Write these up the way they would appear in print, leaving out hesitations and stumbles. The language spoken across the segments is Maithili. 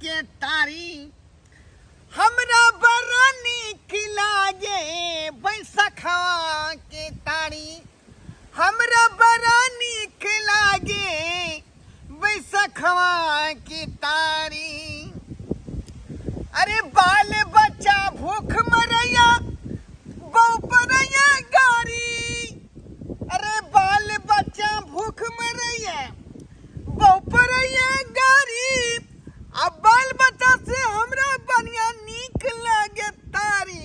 के तारी हमरा बड़ा नीक लागे बैसखवा के तारी हमरा बड़ा नीक लागे बैसखवा के तारी अरे बाल बच्चा भूख मरैया बहु परैया गारी अरे बाल बच्चा भूख मरैया बहु परैया गारी आ बाल बच्चा से हमरा बढ़िया नीक लागे तारी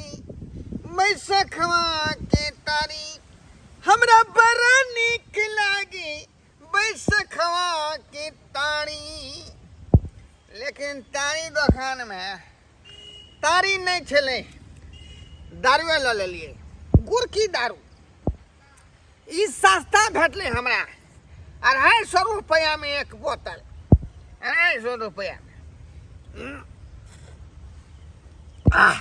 बैसखवा के तारी हमरा बड़ा नीक लागे बैसखवा के तारी लेकिन तारी दोकानमे तारी नहि छलै दारुए लऽ लेलियै गुड़की दारू ई सस्ता भेटलै हमरा 250 रुपैआमे एक बोतल 250 रुपैआमे आह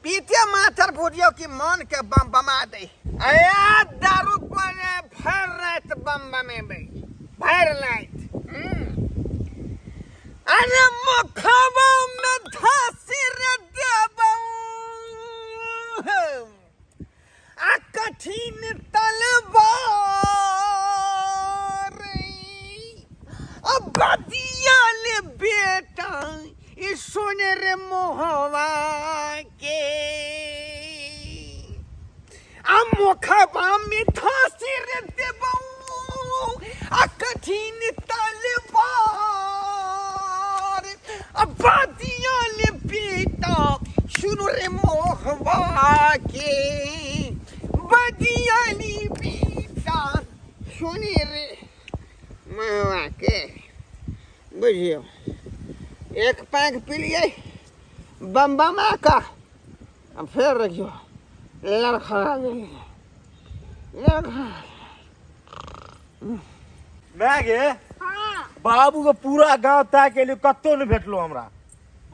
पीते माथर बुझियौ कि मन के बम बमा दै अया दारू पर भरि राति बम बमेबै भरि राति अरे मुखबा में धासी रे देबौ आ कठिन तलवार अब बदिया ले बेटा ई सोने रे मोहवा के आ मोखबा में धासी रे देबौ आ कठिन तलवार आ बदिया ले बेटा सुनो रे मोहवा के बदिया ले बेटा सुने रे मोहवा के बुझियौ एक पैक पिलियै बम बमा कऽ आ फेर देखियौ लड़खड़ा गेलियै लड़खड़ा माय गे हाँ बाबू के पूरा गांव ताकि एलियो कतौ नहि भेटलो हमरा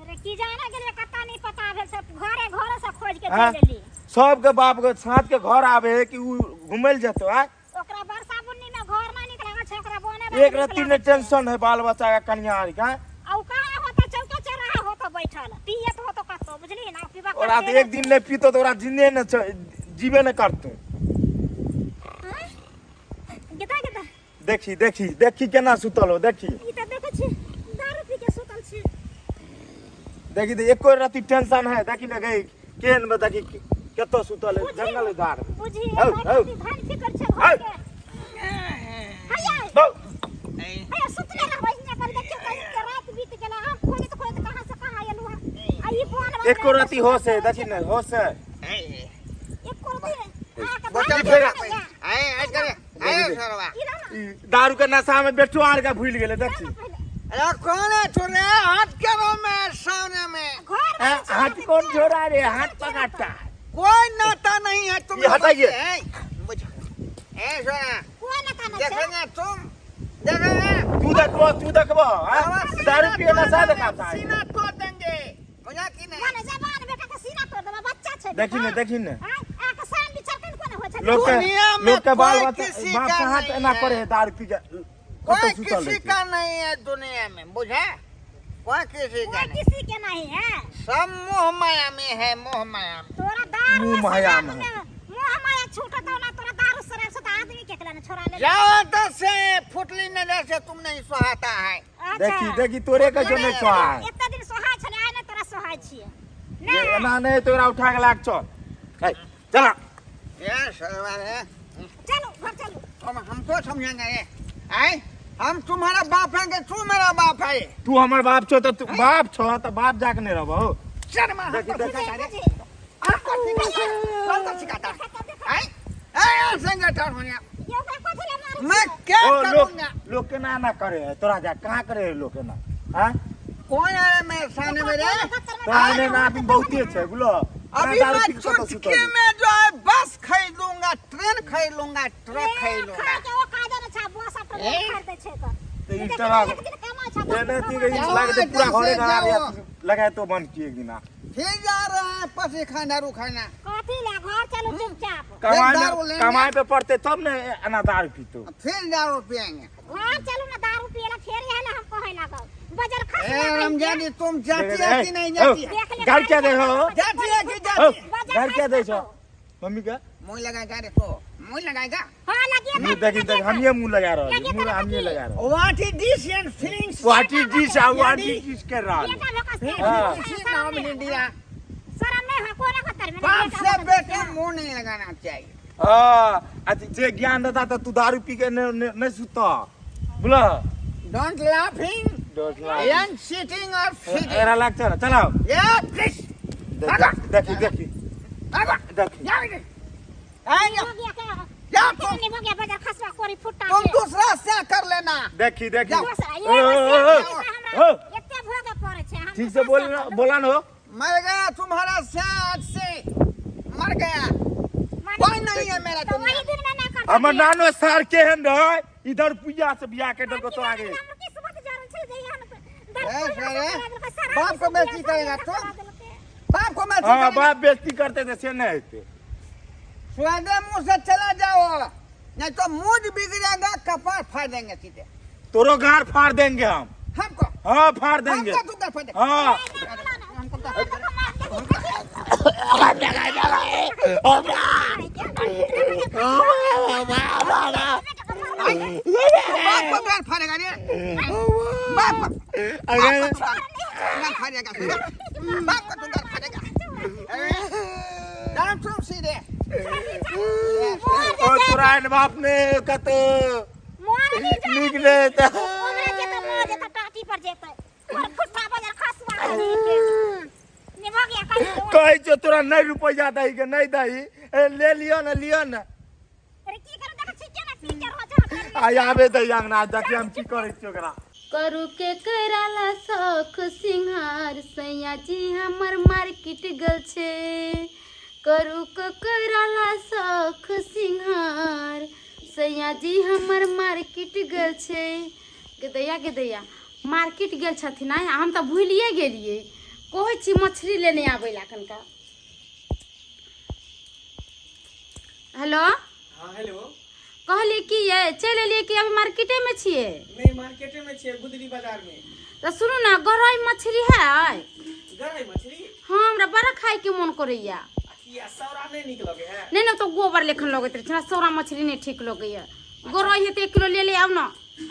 अरे की जाने गेलियै कतऽ नहि पता भेल से घरे घरे से खोज के हाँ? चलि एली सबके बाप के साथ के घर आवे है कि उ घुमै लए जेतो आ ओकरा वर्षा बुन्नी में घर ना निकलावे छै ओकरा बोने बाड़ी एक रत्ती निकलावे ने छै। टेंशन है बाल बच्चा के कनिया आर के आ उ कहाँ होता चौका चौराहा होता बैठल पियत होतो कतौ बुझली ना पीबा ओकरा तऽ एक दिन नहि पीतो तऽ ओकरा जिन्दे ने जीबे ने करतो गीता गीता देखी देखी देखी केना सुतल हो देखी ई तऽ देखै छी दारू पी के सुतल छी देखी तऽ एको रत्ती टेंशन है देखी ने गई केहन में देखी कतऽ सुतल है जंगल धार बुझी हौ, हौ। धान फिकर छै हौ। घर के हैया बौ हैया सुतले रहबै हियाँ पर देखियौ कहीं के रात बीत गेलै हम खोजैत खोजैत कहाँ से कहाँ एलहुँ हँ आ ई बोन एको रत्ती होश है देखी ने होश है एको रत्ती अहाँके बोतल धान फेरा। फिकर यऽ। आए आए करे आए सरवा ई रह ने ई दारू के नशा में बेटो आर के भूल गेलै देखी पहिले अरे कौन है छोरे हाथ करो मैं सामने में घर में हाँ, हाथ कौन छोड़ा रे हाथ पकड़ता है कोई नाता नहीं है तुम ये हटाइए। मुझे ए सोना कोई नाता नहीं छै देखेंगे तुम देखेंगे तू देखबो तू देखबो हाँ? दारू पिए नशा दिखाता है सीना तोड़ देंगे बुझा कि नहीं माने जवान बेटा के सीना तोड़ देबै बच्चा छै देखी ने देखी ने आँय अहाँके शान विचार कनिको नहि होइ छै लोग के दुनिया में लोग के बाल कोई बच्चा किसी बाप का कहाँ नहीं एना है। करे है दारू पी के कोई कतौ सुतल किसी रहै का नहीं है दुनिया में बुझा कोई किसी का कोई नहीं किसी के नहीं है सब मोह माया में है मोह माया में तोरा दारू मुँह आ माया शराब में। में मोह माया छूटत ना तोरा दारू शराब से तऽ आदमी के ना छोड़ा ले जाओ तो से फुटली नजर से तुम नहीं सुहाता है अच्छा। देखी देखी तोरे के जो नहीं सोहा है एते दिन सोहाय छलै आइ नहि तोरा सोहाय छियै ये नहि एना नहीं तोरा उठा के लाग चल ए, चला ये सरवा है चलू घर चलू तुम हमको समझेंगे ये आए हम तुम्हारा बाप है कि तू मेरा बाप है तू हमर बाप छो त तू बाप छो त बाप जाके नहीं रहबो शर्मा देखी, हमको देखी। सिखाता रे हमको सिखाता कौन सा सिखाता आए आए संगठन हो गया ये ओकरा कथी लए मारै मैं छियै? क्या ओ लोग करूंगा लोग के ना ना करे है तोरा जा कहाँ करे है लोग के ना हाँ कौन आया मेरे सामने मेरे तोरा ने ना आदमी बहुते छै बुझलो अभी मैं चुटकी में जो है बस खरीद लूंगा ट्रेन खरीद लूंगा ट्रक खरीद लूंगा खाय के ओ काजे ने छै बस आ ट्रेन ए? खरीदै छै तऽ तऽ ई देखियौ, ट्रक एक दिन कमाइ छै, ये दस नहीं दिन थी कि कमाइ लागे तो पूरा जाओ, घरे जाओ। घर लगाए तो बंद किए एक दिना फिर जा रहे हैं पसी खाना रुखाना कथी लए घर चलू चुपचाप कमाए दारू में लेंगे। कमाए पे पड़ते तब ने एना दारू पीतो फिर दारू पियेंगे घर चलू ने दारू पियला फेर इएह लए हम कहै लागब बजर खस ए रमजानी तुम जाती है कि नहीं जाती है? देख ले गाड़ी क्या दे हो जाती है कि ओ, जाती है? गाड़ी क्या दे छो मम्मी का मुंह लगाएगा रे तो मुंह लगाएगा। हां लगिए। मुंह देखी देख, हम ये मुंह लगा रहा है, मुंह हम ये लगा रहा। What is this and feelings? What is this, what is this कर रहा है। हाँ। नाम इंडिया। शरम नहीं है कोरा खतर में। बाप से बेटे मुंह नहीं लगाना चाहिए। हाँ, अच्छा जे ज्ञान देता तो तू दारू पी के नहीं सुता बोला। Don't laughing don't and sitting और सिटिंग। एरा लाग चला चलाओ। ये प्लीज देखी देखी भागो। देखी। जा इधर। आ जा। हो गया क्या? जा तुम। नहीं हो गया बजर खसवा कोरी फुट्टा तुम के। दूसरा से कर लेना। देखी देखी। दूसरा ओ, ये ओ, ओ, हमरा ओ। एते भोगे पड़े छै हम। ठीक से बोल ना, बोला ना हो। मर गया तुम्हारा से आज से मर गया, कोई नहीं है मेरा तो दुनिया वही दिन में ना कर। हमर नानो सार केहन रहे इधर पूजा से बियाह के डर तो आगे। किस्मत जरल छै जे हम ए, सारे, बाप को बेइज्जती करेगा तू? बाप को मैं हाँ बाप बेइज्जती करते थे से नहीं होते। स्वादे मुंह से चला जाओ नहीं तो मुंह बिगड़ेगा, कपार फाड़ देंगे सीधे। तोरो गार फाड़ देंगे हम। हमको? हाँ फाड़ देंगे। हमको तू गार फाड़ दे। हाँ हमको तो बाप को गार फाड़ेगा रे बाप को। अगर बाप को गार फाड़ेगा, बाप को तू गार फाड़ेगा। डांस तुम सीधे। ओ तोरा एहन बाप ने कत मोर भी जाए। निकले त ओकरा जेतै मोर जेतै टाटी पर जेतै और फुट्टा बजर खसवा निभो गया कहीं। कहै छौ तोरा नहीं रुपैया दही के नहीं दही, ए, ले लियो ना लियो ना। अरे की करू देखै छी केना पी के रोज हाथ। आइ आबे दही अंगना, देखी हम की करै छियै ओकरा। करू के कराला शौख सिंहार सैया जी हमर मार्केट गल छे। करू के कराला शौख सिंहार सैया जी हमर मार्केट गेल छे। गेदैया गेदैया मार्केट गेल छथिन आइ, हम तऽ भूलिए गेलियै। कहै छी मछली लेने आबै ला कनका। हेलो। हाँ हेलो। कहलियै की ये चलि एलियै कि अभी मार्केटे में छियै? नहीं मार्केटे में छियै गुदरी बाजार में। तऽ सुनू ने, गरई मछली है? गरई मछली? हाँ हमरा बड़ा खाइके मोन करैया। आ किया सौरा नहीं नीक लगे है? नहीं ना तो गोबर लेखन लगैत रहै छै, हमरा सौरा मछली नहीं ठीक लगैया। गरई हेतै 1 किलो ले ले आउ ना।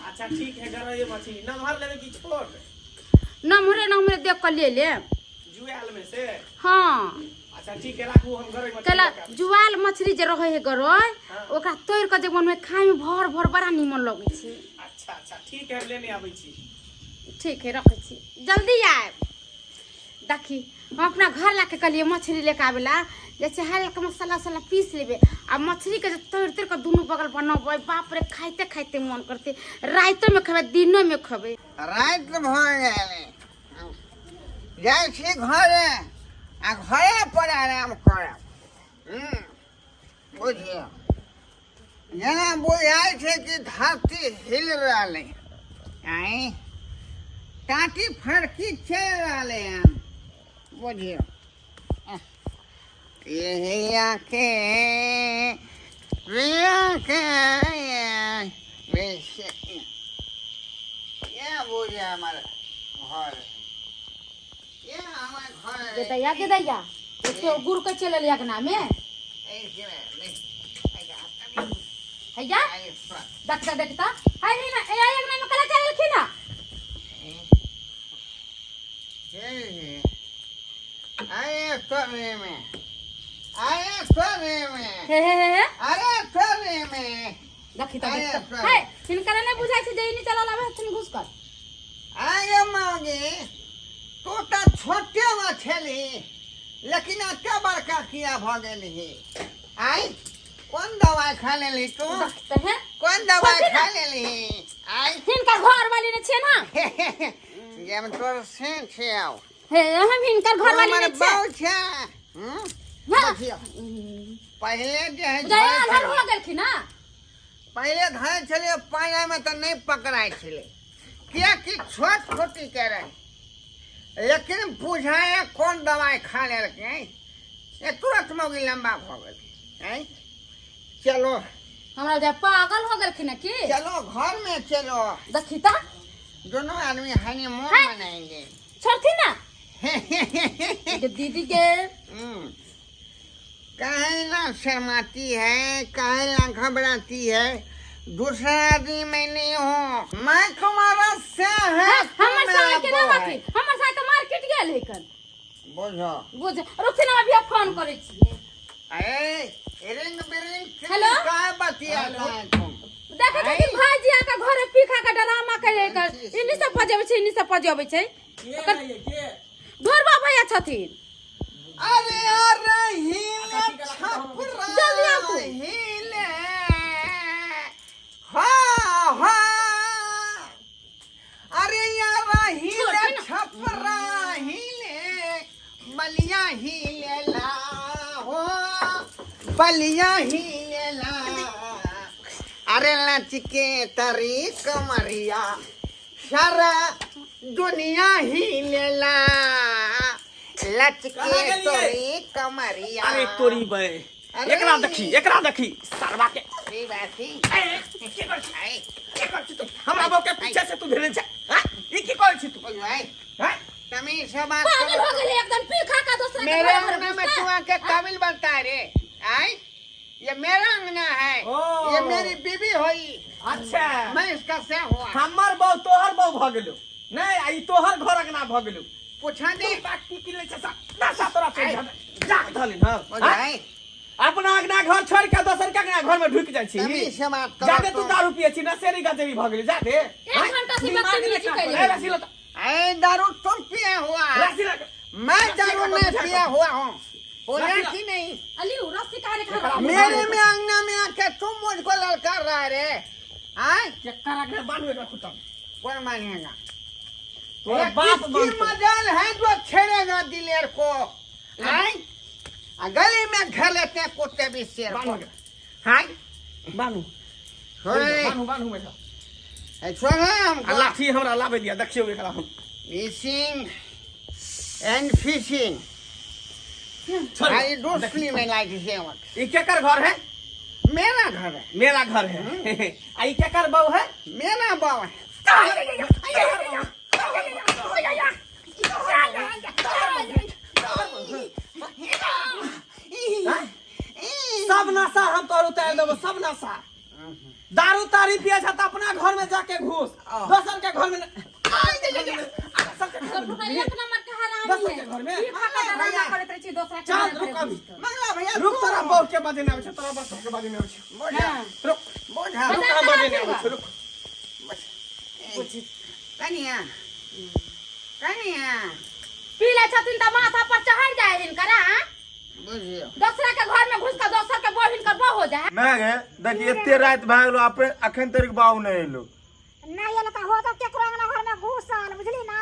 अच्छा ठीक है, गरई मछली नमहर लेबै कि छोट? नम्हरे नम्हरे देख कऽ ले लेब। जुआल में से? हाँ। अच्छा ठीक है, राखू हम गरई मछली। कैला लऽ के आबै छी। जुआल मछली जे रहै है गरई हाँ। ओकरा तोड़ि कऽ जे बनबै खायमे भर भर बड़ा नीमन लगै छै। अच्छा अच्छा ठीक है, हम लेने आबै छी। ठीक है रखै छी, जल्दी आयब। देखी हम अपना घर लाके कहलियै मछली लेके आबै ला, जे छै हल्का मसाला उसाला पीस लेबै आ मछलीके जे तोड़ि तोड़ि कऽ दुनू बगल बनबै, बाप रे खाइते खाइते मन करतै, रातिओमे खेबै दिनोमे खेबै। राति भऽ गेलै, जाइ छी घरे आ घरे पर आराम करब। बुझियौ जेना बुझाइ छै कि धरती हिल रहलै, आँय टाटी फड़की चलि रहलै हन। बुझियौ यही आके प्रिया के ये बुझे हमर घर, ये हमर घर। गेदैया गेदैया एते गुड़ के चलि एलियै अंगनामे हैया देखता देखता हाय नहीं ना ए आई अंगना में कला चल एलखिन ना। अरे तोरे में, अरे तोरे में, हे हे हे हे अरे तोरे में। देखी त अरे देखता तोरे। हे हिनका नहि बुझाइ छै जे ई नहि चलल आबै हथिन घुस कर। अरे मौगी तू तऽ छोटे में छली लेकिन एते बड़का किया भऽ गेलही? आइ कोन दवाइ खा लेलही तू? देखते हैं कोन दवाइ खा लेलही? आइ हिनकर घर वाली ने छियै ना। जेम तोर से छियौ। हे हम हिनकर घर वाली हमर ने छियै। बाउ छै। हाँ। देखियौ पहिले जे है बुझाइ धरै आधार छलियै। हो गेलखिन ना। पहिले धरै छलियै पानिमे तऽ नहि पकड़ाइ छलै किएकि छोट छोटी के रहै, लेकिन बुझाए कोन दवाइ खा लेलकै ए तुरंत मौगी लम्बा भऽ गेलै। आँय चलो हमरा बुझाइ पागल हो गेलखिन की। चलो घर में चलो। देखी त दोनों आदमी हनीमून हाँ। मनाएंगे। छोड़थिन ना के दीदी के। काहे ना शर्माती है, काहे ना घबराती है? दूसरा आदमी मैं नहीं हूँ, मैं तुम्हारा से है। हाँ, तुम हमर मेरा साय के ना बहू है। रहथिन, हमर साय तऽ मार्केट गेल है कन। बुझो। बुझ, रुकथिन, हम अभी फोन करै छियै। अरे रिंग बिरिंग। हेलो? का बतियाता है तुम? देखै छै कि भाईजी आके घरे पी खा के डरामा करे कर, इन्नी सब पजबै छै, इन्नी सब पजबै छै। के रहियै के? ढोरबा भैया छथिन। अरे अरे हिले छपरा। जल्दी आबू। हिले, हाँ हाँ, अरे यार हिले। छोड़ ना। छपरा हिले, बलिया हिले ला हो, बलिया हिले ला। अरे लचके तरी कमरिया, सारा दुनिया हिले ला। लचके कहाँ गेलियै? तोरी कमरिया। अरे तोरी बे। अरे। एकरा देखी, एकरा देखी सरवा के। ई बाती। ए, की कर छी? आई। की कर छी तू? हमरा बहू के पीछे से तू धेने छै, हाँ? ई की कर छी तू? ओए, हाँ? तमीज से बात पागल करो। हो गेलै एकदम, पी खा के दोसरा के मेरे घरे घरे अंगना में घुसता। तू आके काबिल बनता है रे? आय, ये मेरा अंगना है। ओ। ये मेरी बीबी होई। अच्छा। मैं इसका से हुआ। हमर बहू तोहर बहू भऽ गेलौ नहि, आ ई तोहर घर अंगना भऽ गेलौ। पूछा दे। तू बात की की लै छै सा नशा तोरा चढ़ि जात जाक धलिन। हाँ। ओ हाँ? जाए। अपना अंगना घर छोड़ के दोसर के अंगना घर में ढुक जाइ छी। तमीज से बात करो। जादे तू तुम। दारू पिए छी, नशेरी गजेरी भऽ गेली जादे। एक घंटा से बदतमीजी कैले। रसी लगा। ऐ दारू तुम पिए हुआ है। रसी लगा। मैं दारू नहीं पिया हुआ हूँ, बोला रसी कि नहीं? अली रस्सी काहे खा? मेरे में अंगना में आके तुम मुझको ललकार रहा है रे? आय। केकर अंगना? बान्हू एकरा खुट्टा। कौन मानेगा? तोरा ये बाप किसकी बान्हतौ। मजाल है जो छेड़ेगा दिलेर को? आय, आ गली में घेर लेते हैं कुत्ते भी शेर को। बान्हू एकरा। हाय। बान्हू। छोड़े। बान्हू, बान्हू एकरा। ए, छोड़े आ हमको। लाठी हमरा लाबै दिया, देखियौ एकरा हम। Fishing and fishing. छोड़। आई दूसरी में लाइक सेवक। ई केकर घर है? मेरा घर है। मेरा घर है। आ ई केकर बहू है? मेरा बाबा है। सब नशा हम तोर उतार देबो, सब नशा। दारू तारी पिए छ त अपना घर में जाके घुस, दोसर के घर में न- दोसर के घर में। एक नंबर के हरामी दोसर है। के घर में। पी खा के डरामा करैत रहै छै दोसरा के चल घरे रुक घरे अभी। घुसि कऽ। मंगला भैया। रुक, तोरा बहू के बाजे नहि आबै छै, तोरा बहू के बाजे नहि आबै छै। बोझा। रुक। बोझा। रुक, हम बाजे नहि आबै छै, रुक। कनिया, कनिया। पी लै छथिन तऽ माथा पर चढ़ि जाइ हिनकर, हाँ? बुझियो। दोसरा के घर में घुस के दोसर के बहू हिनकर बहू हो जाए। मैं गे देखी, एते राति भए गेलो, अपने अखन तक बाबू नहि एलो। नहि एल तऽ हो तऽ केकरो अंगना घर में घुसल, बुझली ना?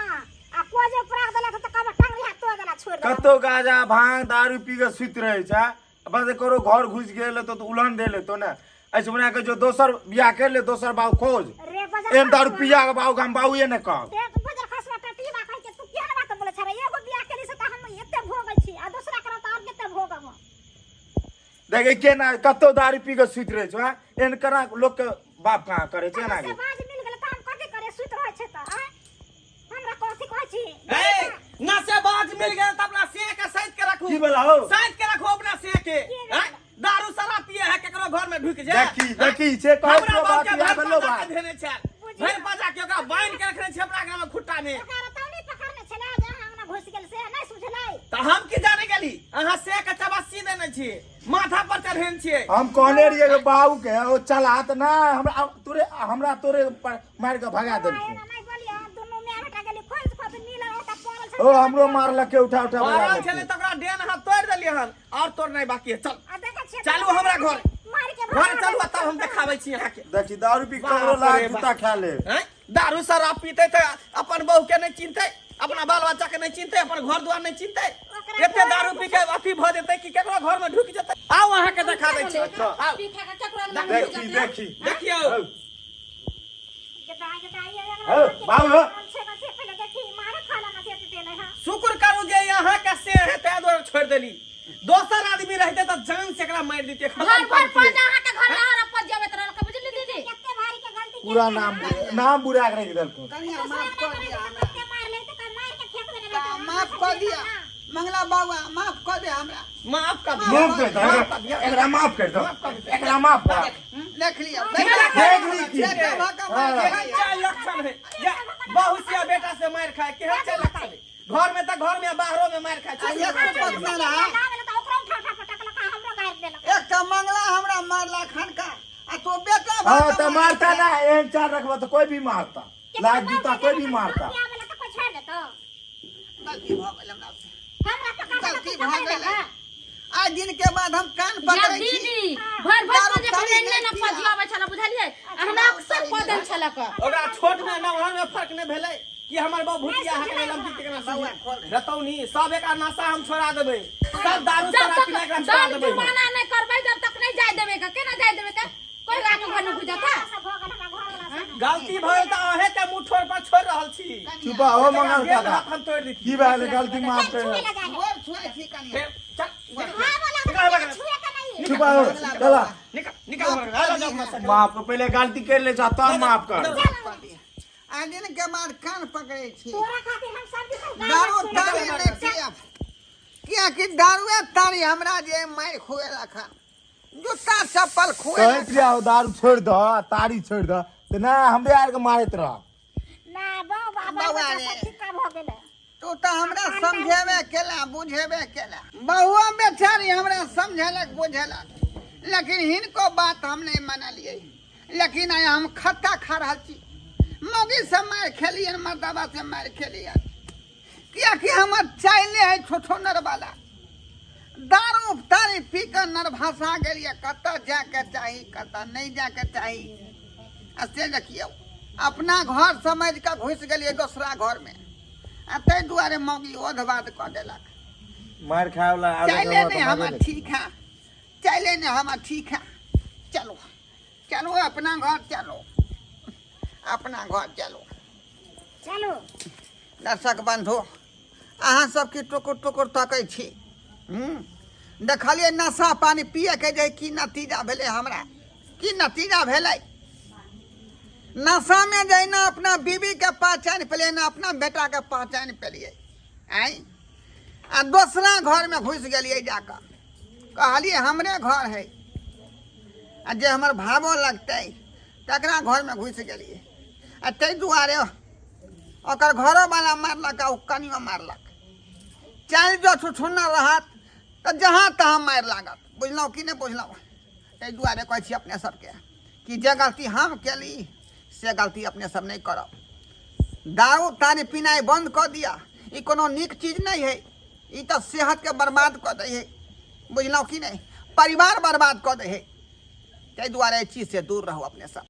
आ कोइ जे उपरा देलक तऽ कब टांगरी हाथ तोड़ देलक, छोड़ देलक। कतौ गाजा भांग दारू पी के सुति रहै छै। बस ककरो घर घुसि गेल तो उलहन दे लेतो ने। ऐसे बना के जो दोसर बियाह कर ले, दोसर बाबू खोज। रे बजर। एहन दारू पिया के बाबू के हम बाबूए ने कहब। एक बजर खसवा टटीबा कहै छै, तू केहन बात बोलै छै रे? एगो बियाह केली से तऽ हम एते भोगै छी, आ दोसरा करब तऽ आओर कते भोगब? देखे केना कतौ दारू पी के सुति रहै छै, हाँ? एहन केना लोक के बाप कहाँ करै छै एना से के? बाज मिल गेल तऽ हम कथी करे? सुति रहै छै तऽ आँय? हमरा कथी कहै छी? ए, नशेबाज मिल गया तो अपना से के सैत के रखू। की बोला हो? सैत के रखू अपना से के। हैं? दारू शराब पिए है, केकरो घर में ढुक जाए। देखी देखी से कहै हमरा छियौ बाप बात के इएह भरि भेलौ पजा बात। के धेने छै, भरि पजा के ओकरा बान्हि के रखने छै अपना घर में खुट्टा में। ओकरा तौनी पकड़ने छलै जे अहाँ अंगना घुसि गेल, से नहि सुझलै। तऽ हम की जाने गेली? अहाँ से के चबस्सी देने छी, माथा पर चढ़ेने छियै। हम कहने रहियै कि बाबू के ओ चला तऽ नहि, हमरा तोरे, हमरा तोरे पर मारि के भगा देलकै। एना नहि बोलिए, हम दुनू माय बेटा गेली खोज खोज, मिलल ओतऽ पड़ल छै। ओ हमरो मारलकै, उठा उठा भगा मारल छलै देलकै। तऽ ओकरा डेन अहाँ तोड़ि देलियै हन, आओर तोड़नाइ बाकी है। चल। आ देखै छियै। चलू हमरा घर। मारि के घर चलू आ तब हम देखाबै छी अहाँके। देखी दारू पी के बाप ककरो लाग रे जूता बाप। खा ले। हैं? दारू शराब पीते तऽ अपन बहू के नहि चिन्हतै, अपना बाल बच्चा के नहि चिन्हतै, अपन घर दुआर नहि चिन्हतै। एते दारू पी के अथी भऽ जेतै कि केकरो घर में ढुकि जेतै। आउ, अहाँके देखा दै छी। आउ। पी खा के केकरो अंगना में घुसि देखी जेतै। देखी। देखियौ। हौ, हौ, बाबू हौ। शुक्र करू जे अहाँके से है ताहि दुआरे छोड़ि देली, दोसर आदमी रहते तऽ जान से एकरा मारि दितियै। घर भर पजा अहाँके घर में और पजबैत रहल, बुझली दीदी? पूरा नाम नाम बुरा के रख देलको। कनिया माफ कर दिया हमरा। कते मार ले तऽ मार के फेंक देने का माफ कर दिया मंगला बाबा, माफ कर दे हमरा। माफ कर दिया। माफ कर दो एकरा, माफ कर दो एकरा, माफ कर। देख लिया। देख ली की। बेटा भाका मार केहन लिया। चाल लक्षण है या बहू से या बेटा से मार खाए, केहन चाल लक्षण है? घर में तो घर में, बाहरों में मार खाए। आ एक पत्ना रहा। तऽ ओकरा उठा उठा पटकलक आ हमरो गारि देलक। एकटा मंगला हमरा मारला खनका आ तो बेटा हाँ भाका तो मारता ना, एहन चार रखबा तो कोई भी मारता, लाख जूता कोई भी मारता। आवेला तऽ कोइ छोड़ि देतौ? गलती भऽ गेल हमरा से। हमरा पकड़ गलती भऽ गेल। आइ दिन के बाद हम कान या पकड़ै छी। दीदी, भर भर दारू को जे तारी हमरा नहि ने पिया। पजियाबै छल, बुझलियै? आ हमरा अक्सर कऽ देल छलक। ओकरा छोट में नवहर में फर्क नहीं भेलै कि हमर बहू भुतिया है के लमकी केना बौआ, खोल सुनी रतौनी सब एकरा नशा हम छोड़ा देबै, सब दारू जब शराब तक पीना एकरा छोड़ा दंड देबै। जुर्माना नहि करबै जब तक नहि जाय देबै के। केना जाय देबै के? कोई रात घर में घुसता। भऽ गेल हमरा घरवला से। गलती भऽ गेल तऽ अहें के मुँह ठोर पर छोड़ रहल छी। चुप हो मंगल गेल काका। रहत हम तोड़ि दैती। की भए गेलै? गलती माफ कर। छुए ला जाइ है। गोर छुए छी कनिया। फेर चल। हाँ बोला। निकाल बगल। छुए के नहीं। चुप हो, चला। निकल निकल, आ जाओ अपना से। माफ कर, पहले गलती कर ले जा तब माफ कर। कर दिया। आइ दिन के बाद कान पकड़ै छी। तोरा खातिर हम सब दिन दारू तारी नहि पियब, कियाकि दारुए तारी हमरा जे मारि खुएलक हन, जूता चप्पल कहैत खुएलक। रहियै दारू छोड़ि दह, तारी छोड़ि दह, तऽ नहि हमरे आरके मारैत रह। ना बौआ, बौआ बौआ रे। ठीक भऽ गेलै। तू तऽ हमरा समझेबे केला, बुझेबे केला। बहुआ बेचारी हमरा समझेलक बुझेलक, लेकिन हिनको बात हम नहि मानलियै। लेकिन आइ हम खत्ता खा रहल छी। मौगी से मारि खेलियन, मर्दाबा से मारि खेलियन, कियाकि हमर चाइले है छोछो नरवाला। दारू तारी पी कऽ नरभाषा गेलियै, कतऽ जायके चाही कतऽ नहि जायके चाही। आ से देखियौ, अपना घर समझि कऽ घुसि गेलियै दोसरा घरमे, आ ताहि दुआरे मौगी ओध बाध कऽ देलक। मारि खाय वाला आदत चाइले रहबा नहि तऽ हमर मारे। ठीक है, चाइले नहि हमर ठीक है। चलो चलो, अपना घर चलो, अपना घर चलो। चलू। दर्शक बंधु, अहाँ सबके टुकुर टुकुर तकै छी। देखलियै नशा पानि पियके जे की नतीजा भेलै हमरा, की नतीजा भेलै। नशामे जहिना अपना बीबीके पहचानि पेलियै ने अपना बेटाके पहचानि पेलियै। आँय, आ दोसरा घरमे घुसि गेलियै जाकऽ, कहलियै हमरे घर है आ जे हमर भावो लगतै, तकरा घरमे घुसि गेलियै। आ ताहि दुआरे ओकर घरोवला मारलक आ ओ कनियो मारलक। चालि जँ छुछुन्नर रहत तऽ जहाँ तहाँ मारि लागत। बुझलहुँ कि नहि बुझलहुँ? ताहि दुआरे कहै छी अपने सबके कि जे गलती हम केली से गलती अपने सब नहि करब। दारू तारी पीनाइ बन्द कऽ दिअ। ई कोनो नीक चीज नहि है, ई तऽ सेहतके बर्बाद कऽ दै है। बुझलहुँ कि नहि? परिवार बर्बाद कऽ दै है। ताहि दुआरे एहि चीजसँ दूर रहू अपने सब।